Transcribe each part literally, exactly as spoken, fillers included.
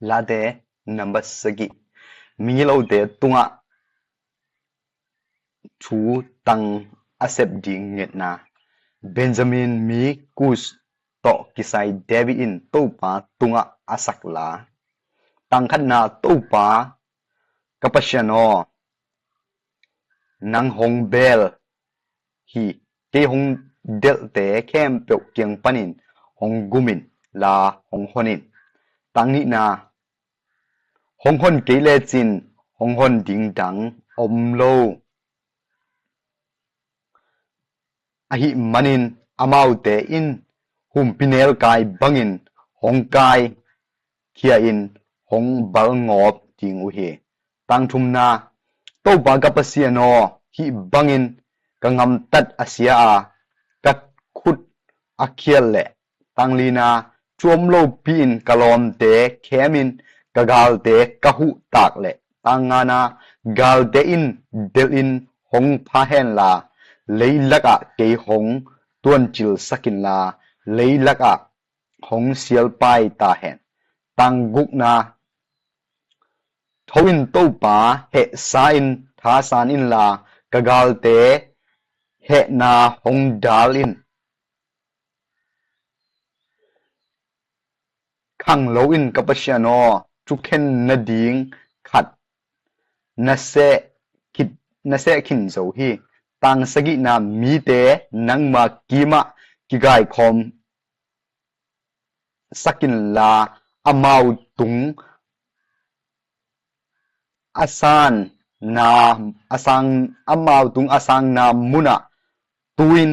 Late number sagih. Migilote tungah thu tang a sep ding ngetna. Benjamin mi Kush tawh kisai David in Topa tungah a sak la. Tang khatna. Topa ka Pasian aw, nang hong bel hi. Kei hong delhte khempeuh kiang panin hong gum in la, hong hon in. Tang nihna. Hong hon kei lecin hong hon ding dang om lo ahih manin amaute in humpinelkai bangin hong kaikhia-in hong balgawp ding uh hi. Tang thumna. Topa ka Pasian aw, hih bangin ka gamtat a sia a, ka khut a khial leh. Tang lina. Thu om lopi-in ka lawmte khemin ka galte ka huhtak leh. Tang ngana. Galte in delhin hong pha henla, leilakah kei hong tuancilsak inla, leilakah hong sialpai ta hen. Tang gukna. Tho in Topa hehsa-in thasan inla, ka galte hehna hong dal in. Khanglo in ka Pasian aw, thukhen nading khat na seh khit, na seh khin zo hi. Tang sagihna. Mite nangma kimah kigaikhawm sak inla, amau tung a sanna, a sang, amau tung a sangna munah tu in.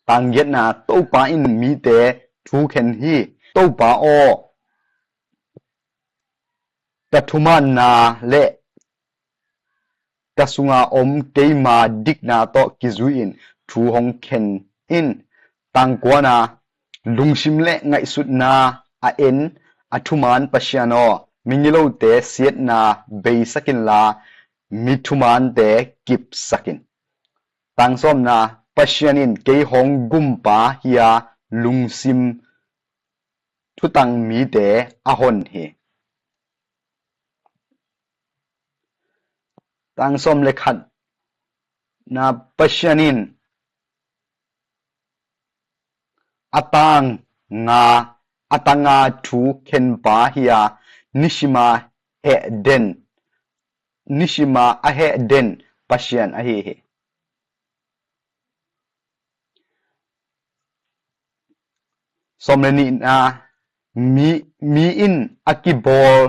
Tang giatna. Topa in mite thu khen hi. Topa aw, ka thumaanna le ka sunga om keima dikna tawh kizui-in thu hong khen in. Tang kuana. Lungsim le ngaihsutna a en a thumaan Pasian aw, migilote siatna beisak inla, mi thumaante kipsak in. Tang sawmna. Pasian in kei hong gumpa hi-a, lungsim thutang mite a hon hi. Tang sawm le khatna. Pasian in a tanga, a tanga thu khenpa hi-a, nisima heh den, nisima a heh den Pasian ahi hi. Sawm le nihna. Mi, mi in a kibawl,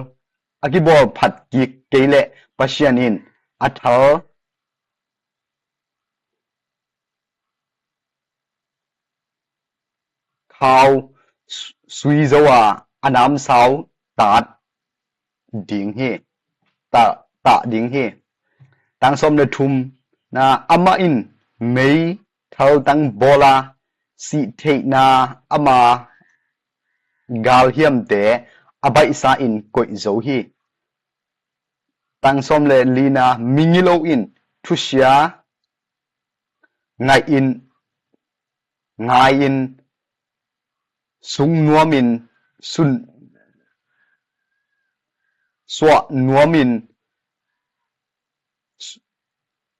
a kibawl phat kik kei leh Pasian in a thal khau sui zo a, a namsau tat ding hi, tah, tah ding hi. Tang sawm le thumna. Amah in mei thaltang bawl a, sih theihna ama galhiamte a baihsa-in koih zo hi. Tang sawm le lina. Migilo in thusia ngai-in, ngai-in, sung nuamin, sun, suah nuamin,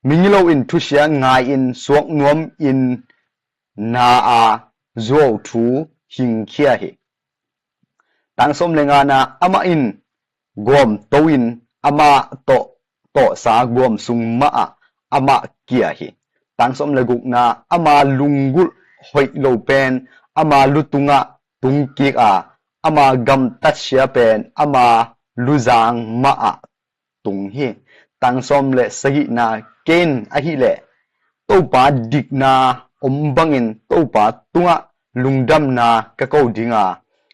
migilo in thusia ngai-in, suak nuamin na a zuau thu hingkhia hi. Tang sawm le ngana. Amah in guam to-in, amah tawh, tawhsa guam sung mah ah amah kia hi. Tang sawm le gukna. Ama lunggulh hoih lo pen ama lu tungah tungkik a, ama gamtatsia pen ama luzang mah ah tung hi. Tang sawm le sagihna. Ken ahileh Topa dikna om bangin Topa tungah lungdamna ka ko dinga,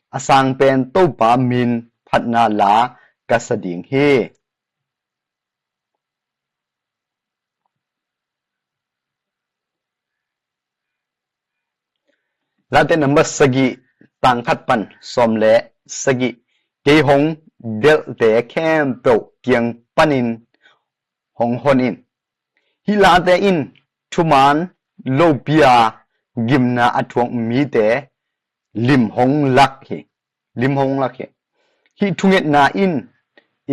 a sang pen Topa min phatna la ka sa ding hi. Late number sagih, tang khat pan sawm le sagih. Kei hong delhte khempeuh kiang panin hong hon in. Hih late in thuman lopi-a gimna a thuak mite lim hong lak hi, lim hong lak hi. Hih thungetna in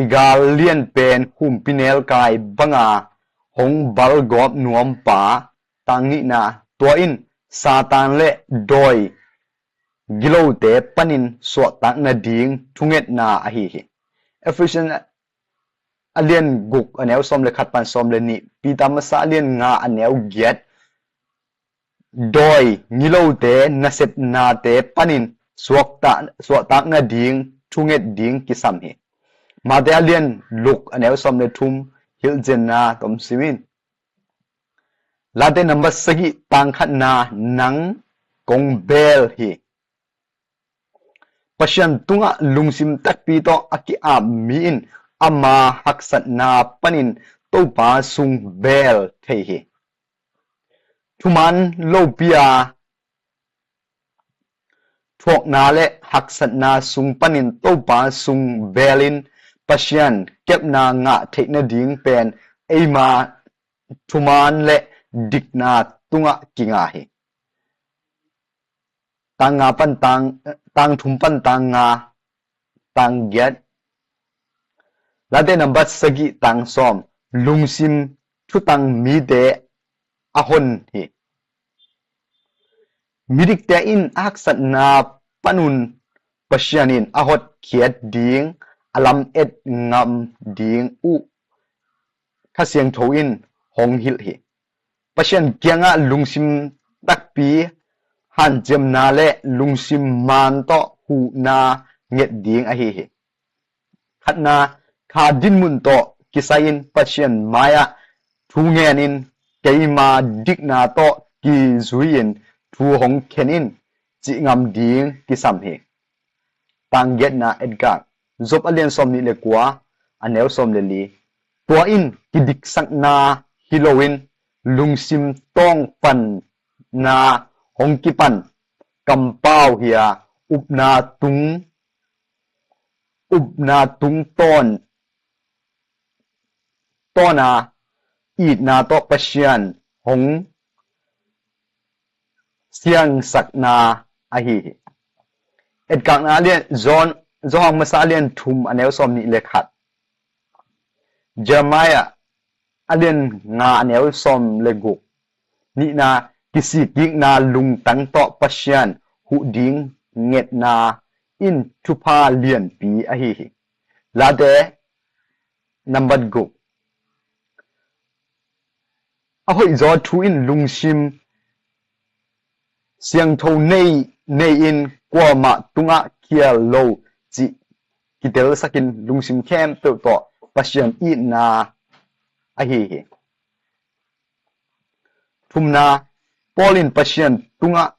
i gal lian pen humpinelkai banga hong balgawp nuam pa. Tang nihna, tua in Satan le dawi gilote panin suahtak nading thungetna ahi hi. Efesian a lian guk a neu sawm le khat pan sawm le nih, Peter masa a lian nga a neu giat, dawi gilote nasepnate panin suakta-, suahtak nading thunget ding kisam hi. Mate a lian luk a neu sawm le thum, hilhcianna tomsim in. Late nambat sagih tang khatna, nang kong beel hi. Pasian tungah lungsim takpi tawh a ki-ap mi in ama haksatna panin Topa sung beel thei hi. Thuman lopi a thuakna le haksatna sung panin Topa sung beelin Pasian kepna ngah theih nading pen eima thuman le dikna tungah kinga hi. Tang nga pan tang, tang thum pan tang nga, tang giat. Late nambat sagih tang sawm, lungsim thutang mite a hon hi. Midikte in a haksatna panun Pasian in a hotkhiat ding, a lam et ngam ding uh Kha Siangtho in hong hilh hi. Pasian kiangah lungsim takpi hanciamna le lungsim maan tawh huhna nget ding ahi hi. Khatna, kha dinmun tawh kisai-in Pasian mai-ah thu ngenin, keima dikna tawh kizui-in thu hong khen in, cih ngam ding kisam hi. Tang giatna etkak, Job a lian sawm nih le kua, a neu sawm le li. Tua in kidiksakna hi loin lungsim tawngpanna hong kipan kampau hi a, upna tung, upna tung tawn, tawn a, itna tawh Pasian hong siangsakna ahi hi. Etkakna a lian, John, Johan masa a lian thum a neu sawm nih le khat. Jeremiah a lian nga a neu sawm le guk. Nihna, kisikkikna lungtang tawh Pasian huh ding ngetna in thupha lianpi ahi hi. Late nambat guk. A hoihzaw thu in lungsim siangtho nei, nei-in kuamah tungah khial lo cih kitelsakin lungsim khempeuh tawh Pasian itna ahi hi. Thumna, Paul in Pasian tungah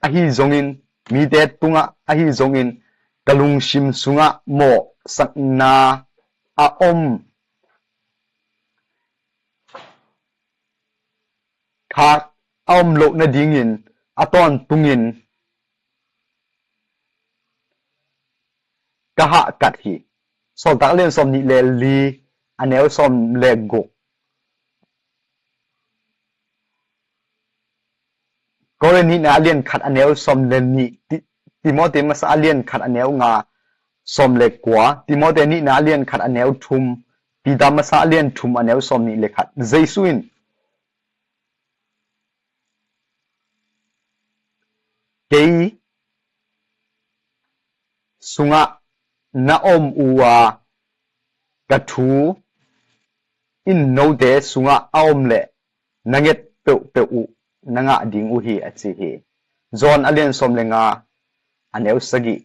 ahi zongin, mite tungah ahi zongin, ka lungsim sungah mawhsakna a om khak a om loh nadingin a tawntungin ka hahkat hi. Sawltak a lian sawm nih le li, a neu sawm le guk. Korin nihna a lian khat a neu sawm le nih, Ti-, Timote masa a lian khat a neu nga, sawm le kua, Timote nihna a lian khat a neu thum, Peter masa a lian thum a neu sawm nih le khat. Jesu in, kei sungah na om uh a, ka thu in note sungah a om leh na nget peuhpeuh uh na ngah ding uh hi, a ci hi. John a lian sawm le nga, a neu sagih.